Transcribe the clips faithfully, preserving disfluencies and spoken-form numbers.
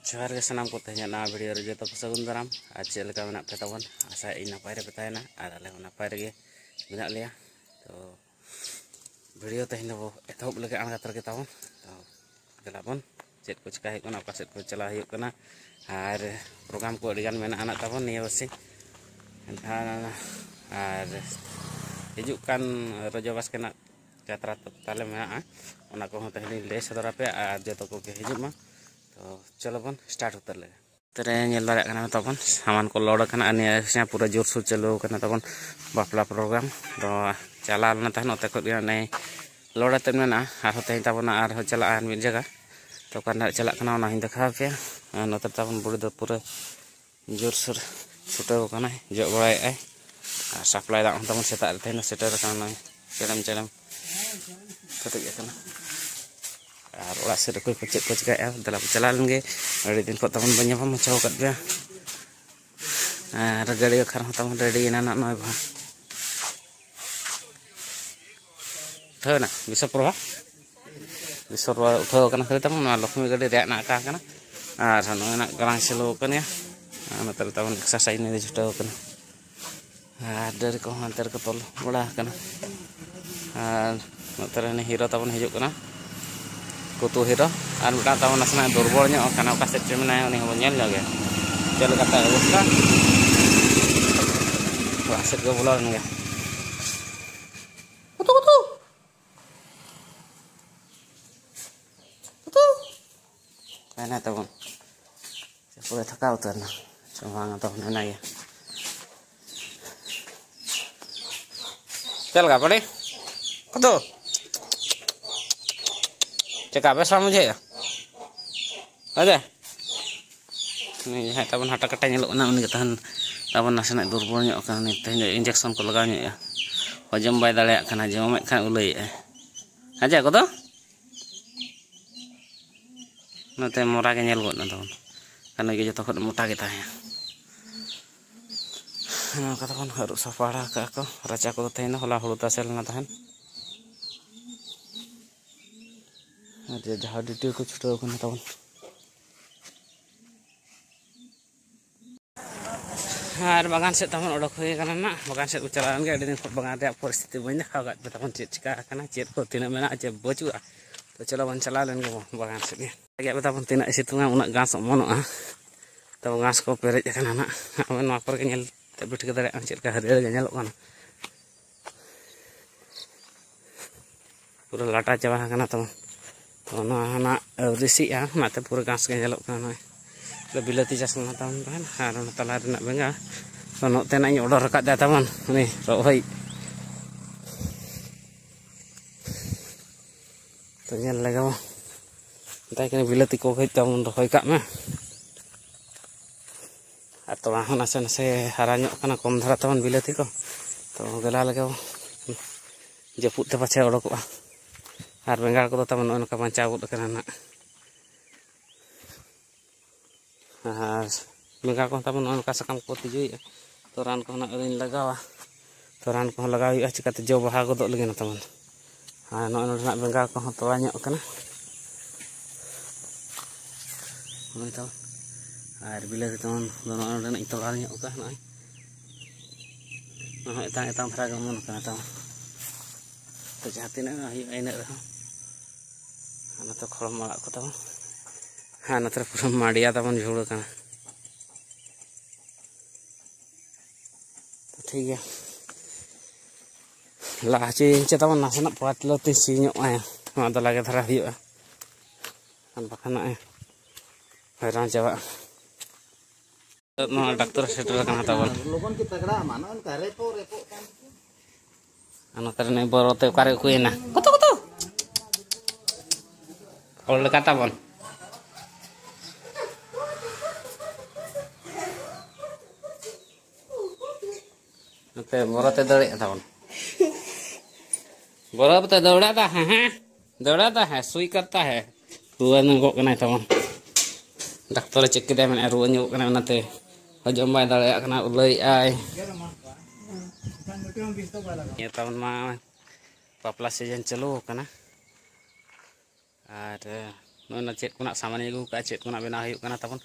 ᱡᱚᱦᱟᱨ ᱜᱮ ᱥᱟᱱᱟᱢ ᱠᱚ, ᱛᱮᱦᱮᱧᱟᱜ ᱱᱟᱣᱟ ᱵᱷᱤᱰᱤᱭᱳ ᱨᱮ ᱡᱚᱛᱚ ᱠᱚ ᱥᱟᱹᱜᱩᱱ ᱫᱟᱨᱟᱢ᱾ ᱟᱨ ᱪᱮᱫ ᱞᱮᱠᱟ ᱢᱮᱱᱟᱜ ᱯᱮ ᱛᱟᱵᱚᱱ? ᱟᱥᱟᱭᱟᱹᱧ ᱱᱟᱯᱟᱭ ᱨᱮᱯᱮ ᱛᱟᱦᱮᱱᱟ, ᱟᱨ ᱟᱞᱮ ᱦᱚᱸ ᱱᱟᱯᱟᱭ ᱨᱮᱜᱮ ᱢᱮᱱᱟᱜ ᱞᱮᱭᱟ᱾ ᱛᱚ ᱵᱷᱤᱰᱤᱭᱳ ᱛᱮᱦᱮᱧ ᱫᱚᱵᱚ ᱮᱛᱚᱦᱚᱵ ᱞᱮᱠᱟ ᱟᱬᱜᱟᱛ ᱨᱮᱜᱮ ᱛᱟᱵᱚᱱ᱾ ᱛᱚ ᱫᱮᱞᱟ ᱵᱚᱱ, ᱪᱮᱫ ᱠᱚ ᱪᱮᱠᱟ ᱦᱩᱭᱩᱜ ᱠᱟᱱᱟ, ᱚᱠᱟ ᱥᱮᱫ ᱠᱚ ᱪᱟᱞᱟᱣ ᱦᱩᱭᱩᱜ ᱠᱟᱱᱟ, ᱟᱨ ᱯᱨᱳᱜᱨᱟᱢ ᱠᱚ ᱟᱹᱰᱤᱜᱟᱱ ᱢᱮᱱᱟᱜᱼᱟ ᱱᱟᱜ ᱛᱟᱵᱚᱱ ᱱᱤᱭᱟᱹ ᱵᱟᱨᱥᱤᱧ᱾ ᱮᱱᱠᱷᱟᱱ ᱟᱨ ᱦᱤᱡᱩᱜ ᱠᱟᱱ ᱨᱚᱡᱚ ᱵᱟᱥᱠᱮ ᱨᱮᱱᱟᱜ ᱡᱟᱛᱨᱟ ᱛᱟᱞᱮ ᱢᱮᱱᱟᱜᱼᱟ, ᱚᱱᱟ ᱠᱚᱦᱚᱸ ᱛᱮᱦᱮᱧ ᱞᱤᱧ ᱞᱟᱹᱭ ᱥᱚᱫᱚᱨ ᱟᱯᱮᱭᱟ, ᱟᱨ ᱡᱚᱛᱚ ᱠᱚᱜᱮ ᱦᱤᱡᱩᱜ ᱢᱟ᱾ ᱛᱚ ᱪᱚᱞᱚ ᱵᱚᱱ ᱥᱴᱟᱨᱴ ᱩᱛᱟᱹᱨ ᱞᱮᱜᱮ᱾ ᱱᱚᱛᱮ ᱨᱮ ᱧᱮᱞ ᱫᱟᱲᱮᱭᱟᱜ ᱠᱟᱱᱟ ᱛᱟᱵᱚᱱ, ᱥᱟᱢᱟᱱ ᱠᱚ ᱞᱳᱰ ᱟᱠᱟᱱᱟ, ᱟᱨ ᱱᱤᱭᱟᱹ ᱥᱮ ᱯᱩᱨᱟᱹ ᱡᱳᱨᱥᱳᱨ ᱪᱟᱹᱞᱩ ᱟᱠᱟᱱᱟ ᱛᱟᱵᱚᱱ ᱵᱟᱯᱞᱟ ᱯᱨᱳᱜᱨᱟᱢ᱾ ᱛᱚ ᱪᱟᱞᱟᱣ ᱞᱮᱱᱟ ᱛᱟᱦᱮᱱ ᱚᱛᱮ ᱠᱷᱚᱱ ᱜᱮ ᱚᱱᱮ ᱞᱳᱰ ᱟᱛᱮᱫ ᱢᱮᱱᱟᱜᱼᱟ, ᱟᱨᱦᱚᱸ ᱛᱮᱦᱮᱧ ᱛᱟᱵᱚᱱ ᱟᱨᱦᱚᱸ ᱪᱟᱞᱟᱜᱼᱟ ᱟᱨ ᱢᱤᱫ ᱡᱟᱭᱜᱟ᱾ ᱛᱚ ᱚᱠᱟ ᱨᱮᱱᱟᱜ ᱪᱟᱞᱟᱜ ᱠᱟᱱᱟ ᱚᱱᱟ ᱦᱚᱸᱧ ᱫᱮᱠᱷᱟᱣ ᱟᱯᱮᱭᱟ᱾ ᱟᱨ ᱱᱚᱛᱮ ᱛᱟᱵᱚᱱ ᱵᱩᱲᱦᱤ ᱫᱚ ᱯᱩᱨᱟᱹ ᱡᱳᱨᱥᱳᱨ ᱪᱷᱩᱴᱟᱹᱣ ᱟᱠᱟᱱᱟᱭ, ᱡᱚᱜ ᱵᱟᱲᱟᱭᱮᱫᱼᱟᱭ᱾ ᱟᱨ ᱥᱟᱯᱞᱟᱭ ᱫᱟᱜ ᱦᱚᱸ ᱛᱟᱵᱚᱱ ᱥᱮᱛᱟᱜ ᱨᱮ ᱛᱮᱦᱮᱧ ᱫᱚ ᱥᱮᱴᱮᱨ ᱟᱠᱟᱱᱟ, ᱱᱚᱜᱼᱚᱭ ᱪᱮᱲᱮᱢ ᱪᱮᱲᱮᱢ ᱯᱮᱨᱮᱡ ᱟᱠᱟᱱᱟ᱾ ᱟᱨ ᱚᱲᱟᱜ ᱥᱮᱫ ᱚᱠᱚᱭ ᱠᱚ ᱪᱮᱫ ᱠᱚ ᱪᱮᱠᱟᱭᱮᱫᱼᱟ, ᱫᱮᱞᱟ ᱵᱚ ᱪᱟᱞᱟᱣ ᱞᱮᱱ ᱜᱮ᱾ ᱟᱹᱰᱤ ᱫᱤᱱ ᱠᱷᱚᱱ ᱛᱟᱵᱚᱱ ᱵᱚᱱ ᱧᱟᱯᱟᱢ ᱦᱚᱪᱚ ᱟᱠᱟᱫ ᱜᱮᱭᱟ᱾ ᱟᱨ ᱜᱟᱹᱰᱤ ᱵᱟᱠᱷᱨᱟ ᱦᱚᱸ ᱛᱟᱵᱚᱱ ᱨᱮᱰᱤ ᱮᱱᱟ ᱱᱟᱜ ᱱᱚᱜᱼᱚᱭ ᱵᱟᱝ᱾ ᱩᱴᱷᱟᱹᱣ ᱮᱱᱟ ᱵᱤᱥᱥᱚᱯᱨᱚᱵᱷᱟ, ᱵᱤᱥᱥᱚᱯᱨᱚᱵᱷᱟ ᱩᱴᱷᱟᱹᱣ ᱟᱠᱟᱱᱟ ᱠᱷᱟᱹᱞᱤ ᱛᱟᱵᱚᱱ, ᱱᱚᱣᱟ ᱞᱚᱠᱷᱢᱤ ᱜᱟᱹᱰᱤ ᱨᱮᱭᱟᱜ ᱱᱟᱜ ᱟᱠᱟ ᱠᱟᱱᱟ᱾ ᱟᱨ ᱱᱚᱜᱼᱚᱭ ᱱᱟᱜ ᱜᱟᱞᱟᱝ ᱪᱟᱹᱞᱩ ᱟᱠᱟᱱ ᱜᱮᱭᱟ᱾ ᱟᱨ ᱱᱚᱛᱮ ᱨᱮ ᱛᱟᱵᱚᱱ ᱮᱠᱥᱟᱨᱥᱟᱭᱤᱡᱽ ᱱᱤᱭᱮ ᱪᱷᱩᱴᱟᱹᱣ ᱟᱠᱟᱱᱟ᱾ ᱟᱨ ᱰᱟᱹᱨ ᱠᱚᱦᱚᱸ ᱦᱟᱱᱛᱮ ᱨᱮᱠᱚ ᱛᱚᱞ ᱵᱟᱲᱟ ᱟᱠᱟᱱᱟ᱾ ᱟᱨ ᱱᱚᱛᱮ ᱨᱮ ᱩᱱᱤ ᱦᱤᱨᱳ ᱛᱟᱵᱚᱱ ᱦᱤᱡᱩᱜ ᱠᱟᱱᱟ, ᱠᱩᱛᱩ ᱦᱤᱨᱳ᱾ ᱟᱨ ᱢᱤᱫᱴᱟᱝ ᱛᱟᱵᱚᱱ ᱱᱟᱥᱮᱱᱟᱜ ᱫᱩᱨᱵᱚᱞ ᱧᱚᱜ ᱟᱠᱟᱱᱟ, ᱚᱠᱟ ᱥᱮᱫ ᱪᱚ ᱢᱮᱱᱟᱭᱟ, ᱩᱱᱤ ᱦᱚᱸᱵᱚᱱ ᱧᱮᱞ ᱧᱚᱜᱮᱭᱟ ᱪᱮᱫ ᱞᱮᱠᱟᱛᱮ ᱚᱵᱚᱥᱛᱟ᱾ ᱚᱲᱟᱜ ᱥᱮᱫ ᱜᱮ ᱵᱚᱞᱚ ᱞᱮᱱ ᱜᱮ᱾ ᱠᱩᱛᱩ, ᱠᱩᱛᱩ᱾ ᱩᱛᱩ᱾ ᱚᱠᱟᱭᱮᱱᱟᱭ ᱛᱟᱵᱚᱱ? ᱥᱮ ᱯᱩᱨᱟᱹ ᱛᱷᱟᱠᱟᱣ ᱩᱛᱟᱹᱨ ᱮᱱᱟ? ᱥᱮ ᱵᱟᱝ ᱛᱟᱵᱚᱱ ᱢᱮᱱᱟᱭ ᱜᱮᱭᱟ? ᱪᱮᱫ ᱞᱮᱠᱟ ᱵᱟᱹᱲᱤ? ᱠᱚᱫᱚ? ᱪᱮᱠᱟ ᱵᱮᱥ ᱵᱟᱢ ᱵᱩᱡᱷᱟᱹᱣᱮᱫᱼᱟ? ᱦᱮᱸ ᱥᱮ? ᱩᱱᱤ ᱡᱟᱦᱟᱸᱭ ᱛᱟᱵᱚᱱ ᱦᱟᱴᱟ ᱠᱟᱴᱟ ᱧᱮᱞᱚᱜ ᱠᱟᱱᱟ, ᱩᱱᱤ ᱜᱮ ᱛᱟᱦᱮᱱ ᱛᱟᱵᱚᱱ ᱱᱟᱥᱮᱱᱟᱜ ᱫᱩᱨᱵᱚᱞ ᱧᱚᱜ ᱟᱠᱟᱱᱟ᱾ ᱩᱱᱤ ᱛᱮᱦᱮᱧ ᱫᱚ ᱤᱧᱡᱮᱠᱥᱚᱱ ᱠᱚ ᱞᱟᱜᱟᱣ ᱧᱚᱜ ᱮᱭᱟ᱾ ᱦᱚᱡᱚᱢ ᱵᱟᱭ ᱫᱟᱲᱮᱭᱟᱜ ᱠᱟᱱᱟ, ᱡᱚᱢᱮᱫ ᱠᱷᱟᱱ ᱩᱞᱟᱹᱭᱮᱫᱼᱟᱭ᱾ ᱟᱡᱟᱜ ᱠᱚᱫᱚ ᱱᱚᱛᱮ ᱢᱚᱨᱟ ᱜᱮ ᱧᱮᱞ ᱜᱚᱫ ᱮᱱᱟ ᱛᱟᱵᱚᱱ᱾ ᱟᱨ ᱱᱩᱭ ᱜᱮ ᱡᱚᱛᱚ ᱠᱷᱚᱱ ᱢᱚᱴᱟ ᱜᱮ ᱛᱟᱦᱮᱸᱭᱟ᱾ ᱱᱚᱝᱠᱟ ᱛᱟᱵᱚᱱ ᱟᱹᱨᱩᱵ ᱥᱟᱯᱷᱟ ᱵᱟᱲᱟ ᱠᱟᱜᱼᱟ ᱠᱚ᱾ ᱨᱟᱪᱟ ᱠᱚᱫᱚ ᱛᱮᱦᱮᱧ ᱫᱚ, ᱦᱚᱞᱟ ᱦᱩᱲᱩ ᱛᱟᱥᱮ ᱞᱮᱱᱟ ᱛᱟᱦᱮᱸᱫ᱾ ᱟᱨ ᱡᱮ ᱡᱟᱦᱟᱸ ᱰᱤᱭᱩᱴᱤ ᱠᱚ ᱪᱷᱩᱴᱟᱹᱣ ᱠᱟᱱᱟ ᱛᱟᱵᱚᱱ᱾ ᱟᱨ ᱵᱟᱜᱟᱱ ᱥᱮᱫ ᱛᱟᱵᱚᱱ ᱚᱰᱚᱠ ᱦᱩᱭ ᱟᱠᱟᱱᱟ ᱱᱟᱜ᱾ ᱵᱟᱜᱟᱱ ᱥᱮᱫ ᱵᱚᱱ ᱪᱟᱞᱟᱣ ᱞᱮᱱ ᱜᱮ, ᱟᱹᱰᱤ ᱫᱤᱱ ᱠᱷᱚᱱ ᱵᱟᱜᱟᱱ ᱨᱮᱭᱟᱜ ᱯᱚᱨᱤᱥᱛᱷᱤᱛᱤ ᱵᱟᱹᱧ ᱫᱮᱠᱷᱟᱣ ᱟᱠᱟᱫ ᱯᱮ ᱛᱟᱵᱚᱱ, ᱪᱮᱫ ᱪᱤᱠᱟ ᱟᱠᱟᱱᱟ, ᱪᱮᱫ ᱠᱚ ᱛᱤᱱᱟᱹᱜ ᱢᱮᱱᱟᱜᱼᱟ, ᱪᱮᱫ ᱵᱟᱹᱪᱩᱜᱼᱟ᱾ ᱛᱚ ᱪᱚᱞᱚ ᱵᱚᱱ ᱪᱟᱞᱟᱣ ᱞᱮᱱ ᱜᱮ ᱵᱟᱜᱟᱱ ᱥᱮᱫ ᱜᱮ᱾ ᱜᱮᱫ ᱯᱮ ᱛᱟᱵᱚᱱ, ᱛᱤᱱᱟᱹᱜ ᱮ ᱥᱤᱛᱩᱝᱟ ᱩᱱᱟᱹᱜ ᱜᱷᱟᱥ ᱚᱢᱚᱱᱚᱜᱼᱟ᱾ ᱛᱚ ᱜᱷᱟᱥ ᱠᱚ ᱯᱮᱨᱮᱡ ᱟᱠᱟᱱᱟ ᱱᱟᱜ᱾ ᱟᱵᱮᱱ ᱱᱚᱣᱟ ᱠᱚᱨᱮ ᱜᱮ ᱧᱮᱞ ᱛᱮ ᱯᱮ ᱴᱷᱤᱠᱟᱹ ᱫᱟᱲᱮᱭᱟᱜ ᱠᱟᱱᱟ ᱪᱮᱫ ᱞᱮᱠᱟ ᱦᱟᱹᱨᱭᱟᱹᱲ ᱜᱮ ᱧᱮᱞᱚᱜ ᱠᱟᱱᱟ᱾ ᱯᱩᱨᱟᱹ ᱞᱟᱴᱟ ᱪᱟᱵᱟ ᱟᱠᱟᱱᱟ ᱛᱟᱵᱚᱱ᱾ ᱛᱚ ᱱᱚᱣᱟ ᱦᱚᱸ ᱱᱟᱜ ᱟᱹᱣᱨᱤ ᱥᱤᱜᱼᱟ, ᱚᱱᱟᱛᱮ ᱯᱩᱨᱟᱹ ᱜᱷᱟᱥ ᱜᱮ ᱧᱮᱞᱚᱜ ᱠᱟᱱᱟ᱾ ᱱᱚᱜᱼᱚᱭ ᱵᱤᱞᱟᱹᱛᱤ ᱪᱟᱥ ᱞᱮᱱᱟ ᱛᱟᱵᱚᱱ ᱛᱟᱦᱮᱱ, ᱟᱨ ᱚᱱᱟ ᱛᱟᱞᱟ ᱨᱮᱱᱟᱜ ᱵᱮᱸᱜᱟᱲ᱾ ᱛᱚ ᱱᱚᱛᱮᱱᱟᱜ ᱤᱧ ᱚᱰᱚᱠ ᱟᱠᱟᱫ ᱛᱟᱵᱚᱱ, ᱩᱱᱤ ᱨᱚᱦᱚᱭ᱾ ᱛᱚ ᱧᱮᱞ ᱞᱮᱜᱮ ᱵᱚᱱ᱾ ᱢᱮᱛᱟᱭ ᱠᱟᱹᱱᱟᱹᱧ, ᱵᱤᱞᱟᱹᱛᱤ ᱠᱚ ᱠᱟᱹᱡ ᱛᱟᱵᱚᱱ ᱨᱚᱦᱚᱭ ᱠᱟᱜ ᱢᱮ᱾ ᱟᱨ ᱛᱚᱞᱟ ᱦᱚᱸ ᱱᱟᱥᱮ ᱱᱟᱥᱮ ᱦᱟᱨᱟ ᱧᱚᱜ ᱠᱟᱱᱟ, ᱠᱚᱢ ᱫᱷᱟᱨᱟ ᱛᱟᱵᱚᱱ ᱵᱤᱞᱟᱹᱛᱤ ᱠᱚ᱾ ᱛᱚ ᱜᱮᱞᱟ ᱞᱮᱜᱮ ᱵᱚᱱ᱾ ᱡᱟᱹᱯᱩᱫ ᱛᱮ ᱯᱟᱪᱷᱮ ᱚᱰᱚᱠᱚᱜᱼᱟ᱾ ᱟᱨ ᱵᱮᱸᱜᱟᱲ ᱠᱚᱫᱚ ᱛᱟᱵᱚᱱ ᱱᱚᱜᱼᱚᱭ ᱱᱚᱝᱠᱟ ᱵᱟᱧᱪᱟᱣ ᱜᱚᱫ ᱟᱠᱟᱱᱟ ᱱᱟᱜ᱾ ᱟᱨ ᱵᱮᱸᱜᱟᱲ ᱠᱚᱦᱚᱸ ᱛᱟᱵᱚᱱ ᱱᱚᱜᱼᱚᱭ ᱱᱚᱝᱠᱟ ᱥᱟᱠᱟᱢ ᱠᱚ ᱛᱤᱡᱩᱭᱮᱫᱼᱟ᱾ ᱛᱚ ᱨᱟᱱ ᱠᱚᱦᱚᱸ ᱱᱟᱜ ᱟᱹᱣᱨᱤᱧ ᱞᱟᱜᱟᱣᱟ᱾ ᱛᱚ ᱨᱟᱱ ᱠᱚᱦᱚᱸ ᱞᱟᱜᱟᱣ ᱦᱩᱭᱩᱜᱼᱟ, ᱪᱤᱠᱟᱹᱛᱮ ᱡᱚ ᱵᱟᱦᱟ ᱜᱚᱫᱚᱜ ᱞᱟᱹᱜᱤᱫ ᱱᱟ ᱛᱟᱵᱚᱱ᱾ ᱟᱨ ᱱᱚᱜᱼᱚᱭ ᱱᱚᱰᱮᱱᱟᱜ ᱵᱮᱸᱜᱟᱲ ᱠᱚᱦᱚᱸ ᱛᱚᱣᱟ ᱧᱚᱜ ᱠᱟᱱᱟ᱾ ᱱᱚᱜᱼᱚᱭ ᱛᱟᱵᱚᱱ᱾ ᱟᱨ ᱵᱤᱞᱟᱹᱛᱤ ᱛᱟᱵᱚᱱ ᱫᱚ ᱱᱚᱜᱼᱚᱭ ᱱᱚᱰᱮᱱᱟᱜ ᱤᱧ ᱛᱚᱞᱟ ᱧᱚᱜ ᱠᱟᱜᱼᱟ ᱱᱚᱜᱼᱚᱭ᱾ ᱱᱚᱜᱼᱚᱭ ᱮᱛᱟᱝ ᱮᱛᱟᱝ ᱫᱷᱟᱨᱟ ᱜᱮ ᱚᱢᱚᱱ ᱠᱟᱱᱟ ᱛᱟᱵᱚᱱ᱾ ᱛᱚ ᱡᱟᱦᱟᱸ ᱛᱤᱱᱟᱹᱜ ᱦᱩᱭᱩᱜᱼᱟ ᱤᱱᱟᱹᱜ ᱨᱮᱦᱚᱸ᱾ ᱟᱨ ᱱᱚᱛᱮ ᱠᱷᱚᱲᱚᱢ ᱟᱲᱟᱜ ᱠᱚ ᱛᱟᱵᱚᱱ᱾ ᱟᱨ ᱱᱚᱛᱮ ᱨᱮ ᱯᱩᱨᱟᱹ ᱢᱟᱰᱤᱭᱟ ᱛᱟᱵᱚᱱ ᱡᱷᱩᱲ ᱠᱟᱱᱟ᱾ ᱛᱚ ᱴᱷᱤᱠ ᱜᱮᱭᱟ᱾ ᱞᱟ ᱦᱚᱪᱚᱭᱟᱹᱧ ᱪᱮ ᱛᱟᱵᱚᱱ ᱱᱟᱥᱮᱱᱟᱜ ᱯᱟᱛᱞᱟ ᱛᱮ ᱥᱤ ᱧᱚᱜ ᱟᱭᱟ᱾ ᱱᱚᱣᱟ ᱫᱚ ᱞᱟᱜᱮ ᱫᱷᱟᱨᱟ ᱦᱩᱭᱩᱜᱼᱟ᱾ ᱟᱨ ᱵᱟᱠᱷᱟᱱ ᱱᱚᱜᱼᱚᱭ ᱦᱚᱭᱨᱟᱱ ᱪᱟᱵᱟᱜᱼᱟ᱾ ᱱᱚᱣᱟ ᱰᱟᱠᱛᱚᱨ ᱥᱮᱴᱮᱨ ᱟᱠᱟᱱᱟ ᱛᱟᱵᱚᱱ᱾ ᱞᱚᱜᱚᱱ ᱜᱮ ᱛᱟᱜᱲᱟ ᱟᱢᱟ, ᱱᱚᱜᱼᱚ ᱱᱚᱝᱠᱟ ᱨᱮᱯᱚᱜ ᱨᱮᱯᱚᱜ ᱠᱟᱱ᱾ ᱟᱨ ᱱᱚᱛᱮ ᱨᱮ ᱱᱩᱭ ᱵᱚᱨᱚ ᱛᱮ ᱚᱠᱟᱨᱮ ᱩᱠᱩᱭᱮᱱᱟ? ᱠᱚᱛᱚ, ᱠᱚᱛᱚ᱾ ᱦᱚᱲ ᱞᱮᱠᱟ ᱛᱟᱵᱚᱱ᱾ ᱱᱚᱛᱮ ᱵᱚᱨᱚ ᱛᱮ ᱫᱟᱹᱲᱮᱫ ᱛᱟᱵᱚᱱ᱾ ᱵᱚᱨᱚ ᱛᱮ ᱫᱟᱹᱲᱟ ᱫᱟ, ᱦᱮᱸ, ᱦᱮᱸ᱾ ᱫᱟᱹᱲᱟ ᱫᱟ, ᱦᱮᱸ, ᱥᱩᱭ ᱠᱟᱨᱛᱟ ᱦᱮᱸ᱾ ᱨᱩᱣᱟᱹ ᱧᱚᱜᱚᱜ ᱠᱟᱱᱟᱭ ᱛᱟᱵᱚᱱ᱾ ᱰᱟᱠᱛᱚᱨᱮ ᱪᱮᱠ ᱠᱮᱫᱮᱭᱟ, ᱢᱮᱱᱮᱫᱼᱟ ᱨᱩᱣᱟᱹ ᱧᱚᱜᱚᱜ ᱠᱟᱱᱟᱭ, ᱚᱱᱟᱛᱮ ᱦᱚᱡᱚᱢ ᱵᱟᱭ ᱫᱟᱲᱮᱭᱟᱜ ᱠᱟᱱᱟ, ᱩᱞᱟᱹᱭᱮᱫᱼᱟᱭ᱾ ᱱᱤᱭᱟᱹ ᱛᱟᱵᱚᱱ ᱢᱟ ᱵᱟᱯᱞᱟ ᱥᱤᱡᱤᱱ ᱪᱟᱹᱞᱩ ᱟᱠᱟᱱᱟ᱾ ᱟᱨ ᱱᱚᱜᱼᱚᱭ ᱱᱟ ᱪᱮᱫ ᱠᱚ ᱱᱟᱜ ᱥᱟᱢᱟᱱᱤᱧ ᱟᱹᱜᱩ ᱠᱟᱜᱼᱟ, ᱪᱮᱫ ᱠᱚ ᱱᱟᱜ ᱵᱮᱱᱟᱣ ᱦᱩᱭᱩᱜ ᱠᱟᱱᱟ ᱛᱟᱵᱚᱱ,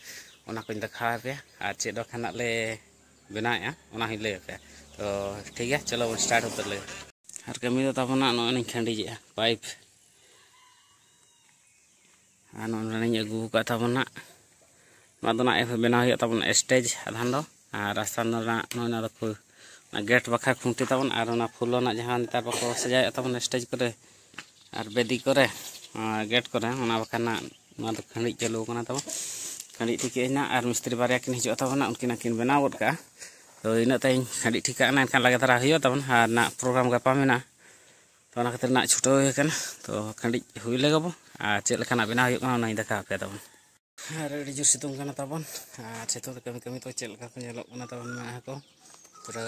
ᱚᱱᱟ ᱠᱚᱧ ᱫᱮᱠᱷᱟᱣ ᱟᱯᱮᱭᱟ᱾ ᱟᱨ ᱪᱮᱫ ᱵᱟᱠᱷᱟᱱ ᱱᱟᱜ ᱞᱮ ᱵᱮᱱᱟᱣᱮᱫᱼᱟ, ᱚᱱᱟ ᱦᱚᱸᱧ ᱞᱟᱹᱭ ᱟᱯᱮᱭᱟ᱾ ᱛᱚ ᱴᱷᱤᱠ ᱜᱮᱭᱟ, ᱪᱚᱞᱚ ᱵᱚᱱ ᱥᱴᱟᱨᱴ ᱩᱛᱟᱹᱨ ᱞᱮᱜᱮ᱾ ᱟᱨ ᱠᱟᱹᱢᱤ ᱫᱚ ᱛᱟᱵᱚᱱ ᱱᱟᱜ ᱱᱚᱜᱼᱚᱭ ᱞᱤᱧ ᱠᱷᱟᱹᱰᱤᱡᱮᱜᱼᱟ ᱯᱟᱭᱤᱯ, ᱟᱨ ᱱᱚᱜᱼᱚᱭ ᱱᱚᱰᱮ ᱞᱤᱧ ᱟᱹᱜᱩ ᱟᱠᱟᱫ ᱛᱟᱵᱚᱱ ᱱᱟᱜ, ᱱᱚᱣᱟ ᱫᱚ ᱱᱟᱜ ᱵᱮᱱᱟᱣ ᱦᱩᱭᱩᱜ ᱛᱟᱵᱚᱱ ᱥᱴᱮᱡᱽ ᱟᱫᱷᱟᱱ ᱫᱚ, ᱟᱨ ᱟᱥᱟᱱ ᱫᱚ ᱱᱟᱜ ᱱᱚᱜᱼᱚᱭ ᱱᱚᱣᱟ ᱫᱚ ᱯᱷᱩ-, ᱚᱱᱟ ᱜᱮᱴ ᱵᱟᱠᱷᱨᱟ ᱠᱷᱩᱱᱴᱤ ᱛᱟᱵᱚᱱ, ᱟᱨ ᱚᱱᱟ ᱯᱷᱩᱞ ᱨᱮᱱᱟᱜ ᱡᱟᱦᱟᱸ ᱱᱮᱛᱟᱨ ᱵᱟᱠᱚ ᱥᱟᱡᱟᱣᱮᱫ ᱛᱟᱵᱚᱱ ᱥᱴᱮᱡᱽ ᱠᱚᱨᱮ ᱟᱨ ᱵᱮᱫᱤ ᱠᱚᱨᱮ, ᱟᱨ ᱜᱮᱴ ᱠᱚᱨᱮ, ᱚᱱᱟ ᱵᱟᱠᱷᱨᱟ ᱱᱟᱜ ᱱᱚᱣᱟ ᱫᱚ ᱠᱷᱟᱹᱰᱤᱡ ᱪᱟᱹᱞᱩ ᱟᱠᱟᱱᱟ ᱛᱟᱵᱚᱱ᱾ ᱠᱷᱟᱹᱰᱤᱡ ᱴᱷᱤᱠ ᱟᱹᱧ ᱱᱟᱜ, ᱟᱨ ᱢᱤᱥᱛᱨᱤ ᱵᱟᱨᱭᱟ ᱠᱤᱱ ᱦᱤᱡᱩᱜᱼᱟ ᱛᱟᱵᱚᱱ ᱱᱟᱜ, ᱩᱱᱠᱤᱱ ᱟᱹᱠᱤᱱ ᱵᱮᱱᱟᱣ ᱜᱚᱫ ᱠᱟᱜᱼᱟ᱾ ᱛᱚ ᱤᱱᱟᱹᱜ ᱛᱮ ᱤᱧ ᱠᱷᱟᱹᱰᱤᱡ ᱴᱷᱤᱠᱟᱜ ᱠᱟᱱᱟ, ᱮᱱᱠᱷᱟᱱ ᱞᱟᱜᱮ ᱫᱷᱟᱨᱟ ᱦᱩᱭᱩᱜᱼᱟ ᱛᱟᱵᱚᱱ, ᱟᱨ ᱱᱟᱜ ᱯᱨᱳᱜᱨᱟᱢ ᱜᱟᱯᱟ ᱢᱮᱱᱟᱜᱼᱟ᱾ ᱛᱚ ᱚᱱᱟ ᱠᱷᱟᱹᱛᱤᱨ ᱱᱟᱜ ᱪᱷᱩᱴᱟᱹᱣ ᱦᱩᱭ ᱟᱠᱟᱱᱟ᱾ ᱛᱚ ᱠᱷᱟᱹᱰᱤᱡ ᱦᱩᱭ ᱞᱮᱜᱮ ᱵᱚ, ᱟᱨ ᱪᱮᱫ ᱞᱮᱠᱟᱱᱟᱜ ᱵᱮᱱᱟᱣ ᱦᱩᱭᱩᱜ ᱠᱟᱱᱟ ᱚᱱᱟᱧ ᱫᱮᱠᱷᱟᱣ ᱟᱯᱮᱭᱟ ᱛᱟᱵᱚᱱ᱾ ᱟᱨ ᱟᱹᱰᱤ ᱡᱳᱨ ᱥᱤᱛᱩᱝ ᱠᱟᱱᱟ ᱛᱟᱵᱚᱱ, ᱟᱨ ᱥᱤᱛᱩᱝ ᱨᱮ ᱠᱟᱹᱢᱤ ᱠᱟᱹᱢᱤ ᱛᱚ ᱪᱮᱫ ᱞᱮᱠᱟ ᱠᱚ ᱧᱮᱞᱚᱜ ᱠᱟᱱᱟ ᱛᱟᱵᱚᱱ ᱢᱮᱫᱦᱟ ᱠᱚ, ᱯᱩᱨᱟᱹ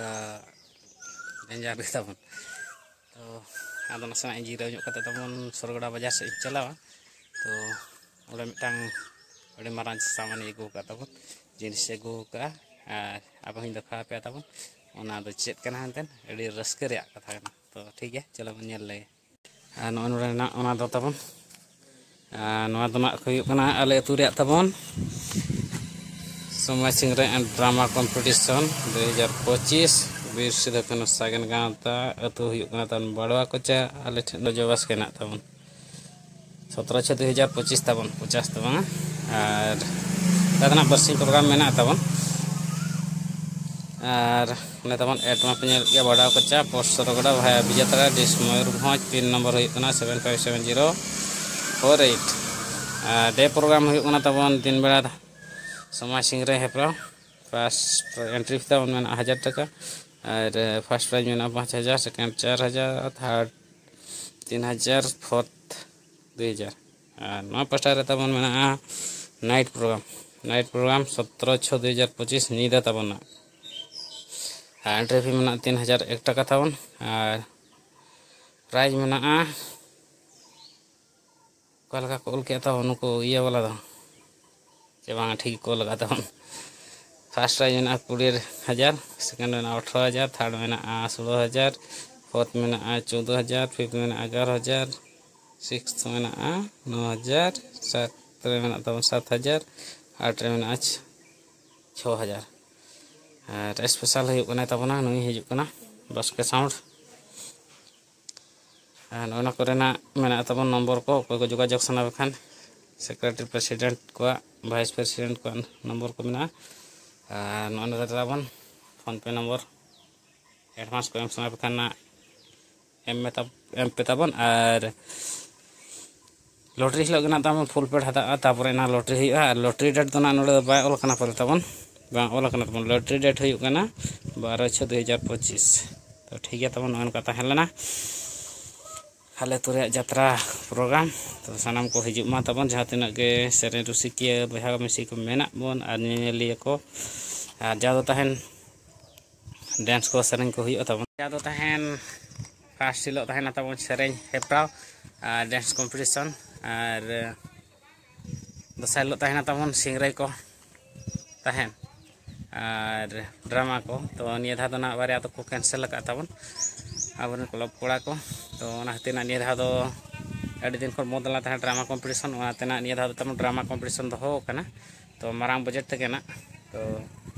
ᱰᱮᱧᱡᱟᱨ ᱜᱮ ᱛᱟᱵᱚᱱ᱾ ᱛᱚ ᱟᱫᱚ ᱱᱟᱥᱮᱱᱟᱜ ᱤᱧ ᱡᱤᱨᱟᱹᱣ ᱧᱚᱜ ᱠᱟᱛᱮ ᱛᱟᱵᱚᱱ ᱥᱚᱨᱜᱚᱰᱟ ᱵᱟᱡᱟᱨ ᱥᱮᱫ ᱤᱧ ᱪᱟᱞᱟᱣᱟ᱾ ᱛᱚ ᱚᱸᱰᱮ ᱢᱤᱫᱴᱟᱝ ᱟᱹᱰᱤ ᱢᱟᱨᱟᱝ ᱥᱟᱢᱟᱱᱤᱧ ᱟᱹᱜᱩ ᱟᱠᱟᱫ ᱛᱟᱵᱚᱱ, ᱡᱤᱱᱤᱥ ᱟᱹᱜᱩ ᱟᱠᱟᱫᱼᱟ, ᱟᱨ ᱟᱵᱚ ᱦᱚᱸᱧ ᱫᱮᱠᱷᱟᱣ ᱟᱯᱮᱭᱟ ᱛᱟᱵᱚᱱ᱾ ᱚᱱᱟ ᱫᱚ ᱪᱮᱫ ᱠᱟᱱᱟ ᱮᱱᱛᱮᱫ, ᱟᱹᱰᱤ ᱨᱟᱹᱥᱠᱟᱹ ᱨᱮᱭᱟᱜ ᱠᱟᱛᱷᱟ ᱠᱟᱱᱟ᱾ ᱛᱚ ᱴᱷᱤᱠ ᱜᱮᱭᱟ, ᱪᱚᱞᱚ ᱵᱚᱱ ᱧᱮᱞ ᱞᱮᱜᱮ᱾ ᱟᱨ ᱱᱚᱜᱼᱚᱭ ᱱᱚᱰᱮ ᱢᱮᱱᱟᱜ ᱚᱱᱟ ᱫᱚ ᱛᱟᱵᱚᱱ, ᱟᱨ ᱱᱚᱣᱟ ᱫᱚ ᱱᱟᱜ ᱦᱩᱭᱩᱜ ᱠᱟᱱᱟ ᱟᱞᱮ ᱟᱹᱛᱩ ᱨᱮᱭᱟᱜ ᱛᱟᱵᱚᱱ ᱥᱚᱢᱟᱡᱽ ᱥᱤᱝᱨᱟᱹᱭ and drama competition ᱫᱩ ᱦᱟᱡᱟᱨ ᱯᱚᱸᱪᱤᱥ, ᱵᱤᱨ ᱥᱤᱫᱩ ᱠᱟᱹᱱᱦᱩ ᱥᱟᱜᱮᱱ ᱜᱟᱶᱛᱟ, ᱟᱹᱛᱩ ᱦᱩᱭᱩᱜ ᱠᱟᱱᱟ ᱛᱟᱵᱚᱱ ᱵᱟᱲᱣᱟ ᱠᱚᱪᱟ, ᱟᱞᱮ ᱴᱷᱮᱱ ᱫᱚ ᱡᱚᱵᱟᱥ ᱜᱮ ᱦᱮᱱᱟᱜ ᱛᱟᱵᱚᱱ᱾ ᱥᱚᱛᱨᱚ ᱪᱷᱚᱭ ᱫᱩ ᱦᱟᱡᱟᱨ ᱯᱚᱸᱪᱤᱥ ᱛᱟᱵᱚᱱ, ᱯᱚᱪᱟᱥ ᱫᱚ ᱵᱟᱝᱟ᱾ ᱟᱨ ᱚᱱᱠᱟ ᱫᱚ ᱱᱟᱜ ᱵᱟᱨᱥᱤᱧ ᱯᱨᱳᱜᱨᱟᱢ ᱢᱮᱱᱟᱜ ᱛᱟᱵᱚᱱ᱾ ᱟᱨ ᱚᱸᱰᱮ ᱛᱟᱵᱚᱱ ᱮᱰ ᱢᱟᱯᱮ ᱧᱮᱞ ᱠᱮᱜᱼᱟ, ᱵᱟᱰᱟ ᱠᱚᱪᱟ, ᱯᱳᱥᱴ ᱥᱚᱨᱜᱚᱰᱟ ᱵᱷᱟᱭᱟ Bijetara, dist Mayurbhanj, pin number ᱦᱩᱭᱩᱜ ᱠᱟᱱᱟ seven five seven zero four eight. R D programme ᱦᱩᱭᱩᱜ ᱠᱟᱱᱟ ᱛᱟᱵᱚᱱ ᱫᱤᱱ ᱵᱮᱲᱟ ᱥᱚᱢᱟᱡᱽ ᱥᱤᱝᱨᱟᱹᱭ ᱦᱮᱯᱨᱟᱣ᱾ ᱯᱷᱟᱥᱴ ᱮᱱᱴᱨᱤ ᱯᱷᱤ ᱛᱟᱵᱚᱱ ᱢᱮᱱᱟᱜᱼᱟ ᱦᱟᱡᱟᱨ ᱴᱟᱠᱟ, ᱟᱨ ᱯᱷᱟᱥᱴ ᱯᱨᱟᱭᱤᱡᱽ ᱢᱮᱱᱟᱜᱼᱟ ᱯᱟᱸᱪ ᱦᱟᱡᱟᱨ, ᱥᱮᱠᱮᱱᱰ ᱪᱟᱨ ᱦᱟᱡᱟᱨ, ᱛᱷᱟᱨᱰ ᱛᱤᱱ ᱦᱟᱡᱟᱨ, ᱯᱷᱳᱨᱛᱷ ᱫᱩᱭ ᱦᱟᱡᱟᱨ᱾ ᱟᱨ ᱱᱚᱣᱟ ᱯᱟᱥᱴᱟ ᱨᱮ ᱛᱟᱵᱚᱱ ᱢᱮᱱᱟᱜᱼᱟ ᱱᱟᱭᱤᱴ ᱯᱨᱳᱜᱨᱟᱢ᱾ ᱱᱟᱭᱤᱴ ᱯᱨᱳᱜᱨᱟᱢ ᱥᱚᱛᱨᱚ ᱪᱷᱚ ᱫᱩᱭ ᱦᱟᱡᱟᱨ ᱯᱚᱸᱪᱤᱥ ᱧᱤᱫᱟᱹ ᱛᱟᱵᱚᱱ ᱱᱟᱜ᱾ ᱟᱨ ᱮᱱᱴᱨᱤ ᱯᱷᱤ ᱢᱮᱱᱟᱜᱼᱟ ᱛᱤᱱ ᱦᱟᱡᱟᱨ ᱮᱠ ᱴᱟᱠᱟ ᱛᱟᱵᱚᱱ᱾ ᱟᱨ ᱯᱨᱟᱭᱤᱡᱽ ᱢᱮᱱᱟᱜᱼᱟ, ᱚᱠᱟ ᱞᱮᱠᱟ ᱠᱚ ᱚᱞ ᱠᱮᱫ ᱛᱟᱵᱚᱱ ᱱᱩᱠᱩ ᱤᱭᱟᱹ ᱵᱟᱞᱟ ᱫᱚ, ᱪᱮ ᱵᱟᱝᱟ, ᱴᱷᱤᱠ ᱜᱮᱠᱚ ᱚᱞ ᱟᱠᱟᱫ ᱛᱟᱵᱚᱱ᱾ ᱯᱷᱟᱥᱴ ᱯᱨᱟᱭᱤᱡᱽ ᱢᱮᱱᱟᱜᱼᱟ ᱠᱩᱲᱤ ᱦᱟᱡᱟᱨ, ᱥᱮᱠᱮᱱᱰ ᱢᱮᱱᱟᱜᱼᱟ ᱟᱴᱷᱨᱚ ᱦᱟᱡᱟᱨ, ᱛᱷᱟᱨᱰ ᱢᱮᱱᱟᱜᱼᱟ ᱥᱳᱞᱳ ᱦᱟᱡᱟᱨ, ᱯᱷᱳᱨᱛᱷ ᱢᱮᱱᱟᱜᱼᱟ ᱪᱳᱫᱽᱫᱳ ᱦᱟᱡᱟᱨ, ᱯᱷᱤᱯᱛᱷ ᱢᱮᱱᱟᱜᱼᱟ ᱮᱜᱟᱨᱚ ᱦᱟᱡᱟᱨ, ᱥᱤᱠᱥᱛᱷ ᱢᱮᱱᱟᱜᱼᱟ ᱱᱚ ᱦᱟᱡᱟᱨ, ᱥᱟᱛ ᱨᱮ ᱢᱮᱱᱟᱜ ᱛᱟᱵᱚᱱ ᱥᱟᱛ ᱦᱟᱡᱟᱨ, ᱟᱴ ᱨᱮ ᱢᱮᱱᱟᱜᱼᱟ ᱪᱷᱚ ᱦᱟᱡᱟᱨ᱾ ᱟᱨ ᱥᱯᱮᱥᱟᱞ ᱦᱩᱭᱩᱜ ᱠᱟᱱᱟ ᱛᱟᱵᱚᱱᱟ, ᱱᱩᱭ ᱦᱤᱡᱩᱜ ᱠᱟᱱᱟ ᱵᱟᱥᱠᱮ ᱥᱟᱣᱩᱱᱰ᱾ ᱟᱨ ᱱᱚᱜᱼᱚ ᱱᱚᱣᱟ ᱠᱚᱨᱮᱱᱟᱜ ᱢᱮᱱᱟᱜ ᱛᱟᱵᱚᱱ ᱱᱚᱢᱵᱚᱨ ᱠᱚ, ᱚᱠᱚᱭ ᱠᱚ ᱡᱳᱜᱟᱡᱳᱜᱽ ᱥᱟᱱᱟ ᱯᱮ ᱠᱷᱟᱱ ᱥᱮᱠᱨᱮᱴᱟᱨᱤ ᱯᱨᱮᱥᱤᱰᱮᱱᱴ ᱠᱚᱣᱟᱜ, ᱵᱷᱟᱭᱤᱥ ᱯᱨᱮᱥᱤᱰᱮᱱᱴ ᱠᱚᱣᱟᱜ ᱱᱚᱢᱵᱚᱨ ᱠᱚ ᱢᱮᱱᱟᱜᱼᱟ᱾ ᱟᱨ ᱱᱚᱜᱼᱚ ᱱᱚᱰᱮ ᱛᱟᱵᱚᱱ ᱯᱷᱳᱱ ᱯᱮ ᱱᱚᱢᱵᱚᱨ, ᱮᱰᱵᱷᱟᱱᱥ ᱠᱚ ᱮᱢ ᱥᱟᱱᱟ ᱯᱮ ᱠᱷᱟᱱ ᱱᱟᱜ ᱮᱢ ᱢᱮ ᱛᱟᱵ-, ᱮᱢ ᱯᱮ ᱛᱟᱵᱚᱱ᱾ ᱟᱨ ᱞᱚᱴᱨᱤ ᱦᱤᱞᱳᱜ ᱜᱮ ᱱᱟᱜ ᱛᱟᱵᱚᱱ ᱯᱷᱩᱞ ᱯᱮᱰ ᱦᱟᱛᱟᱜᱼᱟ, ᱛᱟᱯᱚᱨᱮ ᱚᱱᱟ ᱞᱚᱴᱨᱤ ᱦᱩᱭᱩᱜᱼᱟ᱾ ᱟᱨ ᱞᱚᱴᱨᱤ ᱰᱮᱴ ᱫᱚ ᱱᱟᱜ ᱱᱚᱰᱮ ᱫᱚ ᱵᱟᱭ ᱚᱞ ᱟᱠᱟᱱᱟ ᱯᱟᱞᱮ ᱛᱟᱵᱚᱱ, ᱵᱟᱝ ᱚᱞ ᱟᱠᱟᱱᱟ ᱛᱟᱵᱚᱱ᱾ ᱞᱚᱴᱨᱤ ᱰᱮᱴ ᱦᱩᱭᱩᱜ ᱠᱟᱱᱟ ᱵᱟᱨᱚ ᱪᱷᱚ ᱫᱩ ᱦᱟᱡᱟᱨ ᱯᱚᱸᱪᱤᱥ᱾ ᱛᱚ ᱴᱷᱤᱠ ᱜᱮᱭᱟ ᱛᱟᱵᱚᱱ, ᱱᱚᱜᱼᱚ ᱱᱚᱝᱠᱟ ᱛᱟᱦᱮᱸ ᱞᱮᱱᱟ ᱟᱞᱮ ᱟᱹᱛᱩ ᱨᱮᱭᱟᱜ ᱡᱟᱛᱨᱟ ᱯᱨᱳᱜᱨᱟᱢ᱾ ᱛᱚ ᱥᱟᱱᱟᱢ ᱠᱚ ᱦᱤᱡᱩᱜ ᱢᱟ ᱛᱟᱵᱚᱱ, ᱡᱟᱦᱟᱸ ᱛᱤᱱᱟᱹᱜ ᱜᱮ ᱥᱮᱨᱮᱧ ᱨᱩᱥᱤᱠᱤᱭᱟᱹ ᱵᱚᱭᱦᱟ ᱢᱤᱥᱤ ᱠᱚ ᱢᱮᱱᱟᱜ ᱵᱚᱱ ᱟᱨ ᱧᱮᱧᱮᱞᱤᱭᱟᱹ ᱠᱚ᱾ ᱟᱨ ᱡᱟ ᱫᱚ ᱛᱟᱦᱮᱱ ᱰᱮᱱᱥ ᱠᱚ, ᱥᱮᱨᱮᱧ ᱠᱚ ᱦᱩᱭᱩᱜᱼᱟ ᱛᱟᱵᱚᱱ᱾ ᱡᱟ ᱫᱚ ᱛᱟᱦᱮᱱ ᱯᱷᱟᱥᱴ ᱦᱤᱞᱳᱜ ᱛᱟᱦᱮᱱᱟ ᱛᱟᱵᱚᱱ ᱥᱮᱨᱮᱧ ᱦᱮᱯᱨᱟᱣ ᱟᱨ ᱰᱮᱱᱥ ᱠᱚᱢᱯᱤᱴᱤᱥᱚᱱ, ᱟᱨ ᱫᱚᱥᱟᱨ ᱦᱤᱞᱳᱜ ᱛᱟᱦᱮᱱᱟ ᱛᱟᱵᱚᱱ ᱥᱤᱝᱨᱟᱹᱭ ᱠᱚ ᱛᱟᱦᱮᱱ, ᱟᱨ ᱰᱨᱟᱢᱟ ᱠᱚ᱾ ᱛᱚ ᱱᱤᱭᱟᱹ ᱫᱷᱟᱣ ᱫᱚ ᱱᱟᱜ ᱵᱟᱨᱭᱟ ᱫᱚᱠᱚ ᱠᱮᱱᱥᱮᱞ ᱟᱠᱟᱫ ᱛᱟᱵᱚᱱ, ᱟᱵᱚᱨᱮᱱ ᱠᱞᱟᱵᱽ ᱠᱚᱲᱟ ᱠᱚ᱾ ᱛᱚ ᱚᱱᱟ ᱠᱷᱟᱹᱛᱤᱨ ᱱᱟᱜ ᱱᱤᱭᱟᱹ ᱫᱷᱟᱣ ᱫᱚ ᱟᱹᱰᱤ ᱫᱤᱱ ᱠᱷᱚᱱ ᱵᱚᱱᱫ ᱞᱮᱱᱟ ᱛᱟᱦᱮᱸᱫ ᱰᱨᱟᱢᱟ ᱠᱚᱢᱯᱤᱴᱤᱥᱚᱱ, ᱚᱱᱟᱛᱮ ᱱᱟᱜ ᱱᱤᱭᱟᱹ ᱫᱷᱟᱣ ᱫᱚ ᱛᱟᱵᱚᱱ ᱰᱨᱟᱢᱟ ᱠᱚᱢᱯᱤᱴᱤᱥᱚᱱ ᱫᱚᱦᱚ ᱟᱠᱟᱱᱟ᱾ ᱛᱚ ᱢᱟᱨᱟᱝ ᱵᱟᱡᱮᱴ ᱛᱮᱜᱮ ᱱᱟᱜ, ᱛᱚ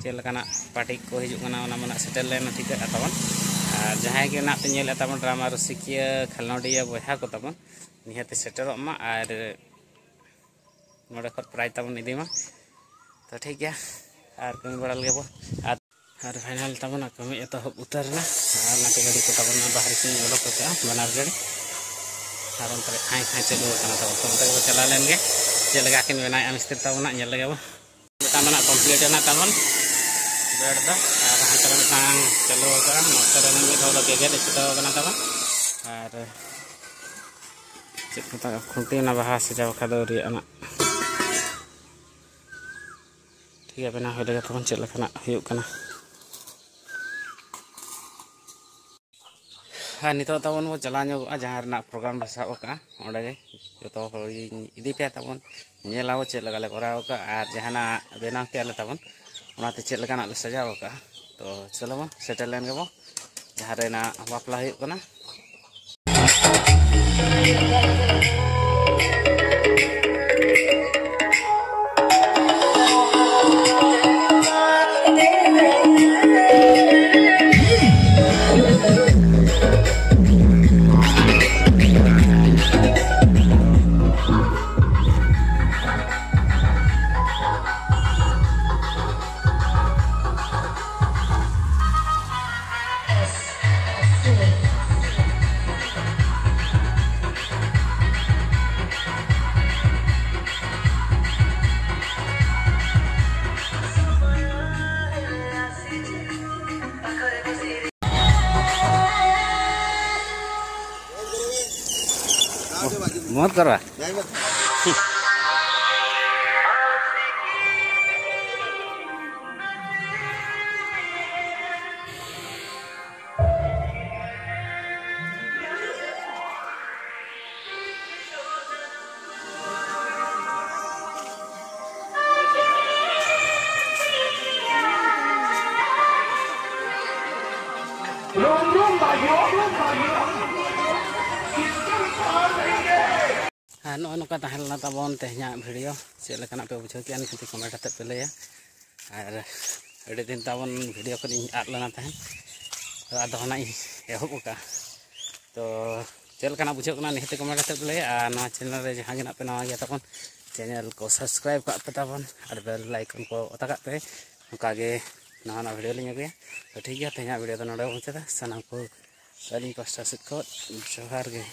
ᱪᱮᱫ ᱞᱮᱠᱟᱱᱟᱜ ᱯᱟᱨᱴᱤ ᱠᱚ ᱦᱤᱡᱩᱜ ᱠᱟᱱᱟ, ᱚᱱᱟ ᱢᱟ ᱱᱟᱜ ᱥᱮᱴᱮᱨ ᱞᱮᱱ ᱴᱷᱤᱠᱟᱹᱜᱼᱟ ᱛᱟᱵᱚᱱ᱾ ᱟᱨ ᱡᱟᱦᱟᱸᱭ ᱜᱮ ᱱᱟᱜ ᱯᱮ ᱧᱮᱞᱮᱫ ᱛᱟᱵᱚᱱ ᱰᱨᱟᱢᱟ ᱨᱩᱥᱤᱠᱤᱭᱟᱹ, ᱠᱷᱮᱞᱳᱰᱤᱭᱟᱹ ᱵᱚᱭᱦᱟ ᱠᱚ ᱛᱟᱵᱚᱱ, ᱱᱤᱦᱟᱹᱛ ᱥᱮᱴᱮᱨᱚᱜ ᱢᱟ ᱟᱨ ᱱᱚᱰᱮ ᱠᱷᱚᱱ ᱯᱨᱟᱭᱤᱡᱽ ᱛᱟᱵᱚᱱ ᱤᱫᱤ ᱢᱟ᱾ ᱛᱚ ᱴᱷᱤᱠ ᱜᱮᱭᱟ, ᱟᱨ ᱠᱟᱹᱢᱤ ᱵᱟᱲᱟ ᱞᱮᱜᱮ ᱵᱚ᱾ ᱟᱨ ᱟᱨ ᱯᱷᱟᱭᱱᱟᱞ ᱛᱟᱵᱚᱱ ᱠᱟᱹᱢᱤ ᱮᱛᱚᱦᱚᱵ ᱩᱛᱟᱹᱨ ᱮᱱᱟ᱾ ᱟᱨ ᱱᱟᱛᱮ ᱜᱟᱹᱰᱤ ᱠᱚ ᱛᱟᱵᱚᱱ ᱵᱟᱦᱨᱮ ᱥᱮᱫ ᱚᱰᱚᱠ ᱟᱠᱟᱫᱼᱟ, ᱵᱟᱱᱟᱨ ᱜᱟᱹᱰᱤ᱾ ᱟᱨ ᱚᱱᱛᱮ ᱨᱮ ᱠᱷᱟᱸᱭ ᱠᱷᱟᱸᱭ ᱪᱟᱹᱞᱩ ᱟᱠᱟᱱᱟ ᱛᱟᱵᱚᱱ᱾ ᱛᱚ ᱚᱱᱛᱮ ᱜᱮᱵᱚ ᱪᱟᱞᱟᱣ ᱞᱮᱱ ᱜᱮ, ᱪᱮᱫ ᱞᱮᱠᱟ ᱠᱤᱱ ᱵᱮᱱᱟᱣᱮᱫᱼᱟ ᱢᱤᱥᱛᱨᱤ ᱛᱟᱵᱚᱱ, ᱧᱮᱞ ᱞᱮᱜᱮ ᱵᱚ᱾ ᱢᱤᱫᱴᱟᱝ ᱫᱚ ᱱᱟᱜ ᱠᱚᱢᱯᱞᱤᱴ ᱮᱱᱟ ᱛᱟᱵᱚᱱ ᱵᱮᱰ ᱫᱚ, ᱟᱨ ᱦᱟᱱᱛᱮ ᱨᱮ ᱢᱤᱫᱴᱟᱝ ᱪᱟᱹᱞᱩ ᱟᱠᱟᱫᱼᱟ, ᱱᱚᱛᱮ ᱨᱮ ᱢᱤᱫ ᱫᱷᱟᱣ ᱫᱚ ᱜᱮᱜᱮᱫ ᱪᱷᱩᱴᱟᱹᱣ ᱟᱠᱟᱱᱟ ᱛᱟᱵᱚᱱ᱾ ᱟᱨ ᱪᱮᱫ ᱠᱚ ᱢᱮᱛᱟᱜᱼᱟ, ᱠᱷᱩᱱᱴᱤ ᱚᱱᱟ ᱵᱟᱦᱟ ᱥᱟᱡᱟᱣ ᱵᱟᱠᱷᱟᱡ ᱫᱚ ᱟᱹᱣᱨᱤᱭᱟᱜᱼᱟ ᱱᱟᱜ᱾ ᱴᱷᱤᱠ ᱜᱮᱭᱟ, ᱵᱮᱱᱟᱣ ᱦᱩᱭ ᱞᱮᱜᱮ ᱛᱟᱵᱚᱱ ᱪᱮᱫ ᱞᱮᱠᱟᱱᱟᱜ ᱦᱩᱭᱩᱜ ᱠᱟᱱᱟ᱾ ᱟᱨ ᱱᱤᱛᱚᱜ ᱛᱟᱵᱚᱱ ᱵᱚᱱ ᱪᱟᱞᱟᱣ ᱧᱚᱜᱚᱜᱼᱟ ᱡᱟᱦᱟᱸ ᱨᱮᱱᱟᱜ ᱯᱨᱳᱜᱨᱟᱢ ᱞᱮ ᱥᱟᱵ ᱟᱠᱟᱫᱼᱟ, ᱚᱸᱰᱮ ᱜᱮ ᱡᱚᱛᱚ ᱦᱚᱲ ᱤᱧ ᱤᱫᱤ ᱯᱮᱭᱟ ᱛᱟᱵᱚᱱ, ᱧᱮᱞ ᱟᱵᱚ ᱪᱮᱫ ᱞᱮᱠᱟ ᱞᱮ ᱠᱚᱨᱟᱣ ᱟᱠᱟᱫᱼᱟ ᱟᱨ ᱡᱟᱦᱟᱱᱟᱜ ᱵᱮᱱᱟᱣ ᱠᱮᱜᱼᱟ ᱞᱮ ᱛᱟᱵᱚᱱ, ᱚᱱᱟᱛᱮ ᱪᱮᱫ ᱞᱮᱠᱟᱱᱟᱜ ᱞᱮ ᱥᱟᱡᱟᱣ ᱟᱠᱟᱫᱼᱟ᱾ ᱛᱚ ᱪᱚᱞᱚ ᱵᱚᱱ ᱥᱮᱴᱮᱨ ᱞᱮᱱ ᱜᱮᱵᱚ ᱡᱟᱦᱟᱸ ᱨᱮᱱᱟᱜ ᱵᱟᱯᱞᱟ ᱦᱩᱭᱩᱜ ᱠᱟᱱᱟ᱾ मत करवा। ᱟᱨ ᱱᱚᱜᱼᱚᱭ ᱱᱚᱝᱠᱟ ᱛᱟᱦᱮᱸ ᱞᱮᱱᱟ ᱛᱟᱵᱚᱱ ᱛᱮᱦᱮᱧᱟᱜ ᱵᱷᱤᱰᱤᱭᱳ᱾ ᱪᱮᱫ ᱞᱮᱠᱟᱱᱟᱜ ᱯᱮ ᱵᱩᱡᱷᱟᱹᱣ ᱠᱮᱜᱼᱟ, ᱱᱤᱦᱟᱹᱛ ᱠᱚᱢᱮᱱᱴ ᱠᱟᱛᱮ ᱯᱮ ᱞᱟᱹᱭᱟ᱾ ᱟᱨ ᱟᱹᱰᱤ ᱫᱤᱱ ᱛᱟᱵᱚᱱ ᱵᱷᱤᱰᱤᱭᱳ ᱠᱷᱚᱱ ᱤᱧ ᱟᱫ ᱞᱮᱱᱟ ᱛᱟᱦᱮᱸᱫ, ᱛᱚ ᱟᱫᱚ ᱦᱟᱸᱜ ᱤᱧ ᱮᱦᱚᱵ ᱟᱠᱟᱫᱼᱟ᱾ ᱛᱚ ᱪᱮᱫ ᱞᱮᱠᱟᱱᱟᱜ ᱵᱩᱡᱷᱟᱹᱜ ᱠᱟᱱᱟ, ᱱᱤᱦᱟᱹᱛ ᱠᱚᱢᱮᱱᱴ ᱠᱟᱛᱮ ᱯᱮ ᱞᱟᱹᱭᱟ᱾ ᱟᱨ ᱱᱚᱣᱟ ᱪᱮᱱᱮᱞ ᱨᱮ ᱡᱟᱦᱟᱸ ᱜᱮ ᱱᱟᱜ ᱯᱮ ᱱᱟᱣᱟ ᱜᱮᱭᱟ ᱛᱟᱵᱚᱱ, ᱪᱮᱱᱮᱞ ᱠᱚ ᱥᱟᱵᱥᱠᱨᱟᱭᱤᱵᱽ ᱠᱟᱜ ᱯᱮ ᱛᱟᱵᱚᱱ ᱟᱨ ᱵᱮᱞ ᱟᱭᱠᱚᱱ ᱠᱚ ᱚᱛᱟ ᱠᱟᱜ ᱯᱮ᱾ ᱚᱱᱠᱟ ᱜᱮ ᱱᱟᱣᱟ ᱱᱟᱣᱟ ᱵᱷᱤᱰᱤᱭᱳ ᱞᱤᱧ ᱟᱹᱜᱩᱭᱟ᱾ ᱛᱚ ᱴᱷᱤᱠ ᱜᱮᱭᱟ, ᱛᱮᱦᱮᱧᱟᱜ ᱵᱷᱤᱰᱤᱭᱳ ᱫᱚ ᱱᱚᱰᱮ ᱵᱚᱱ ᱢᱩᱪᱟᱹᱫᱟ᱾ ᱥᱟᱱᱟᱢ ᱠᱚ ᱟᱹᱞᱤᱧ ᱯᱟᱥᱴᱟ ᱥᱮᱫ ᱠᱷᱚᱱ ᱡᱚᱦᱟᱨ ᱜᱮ᱾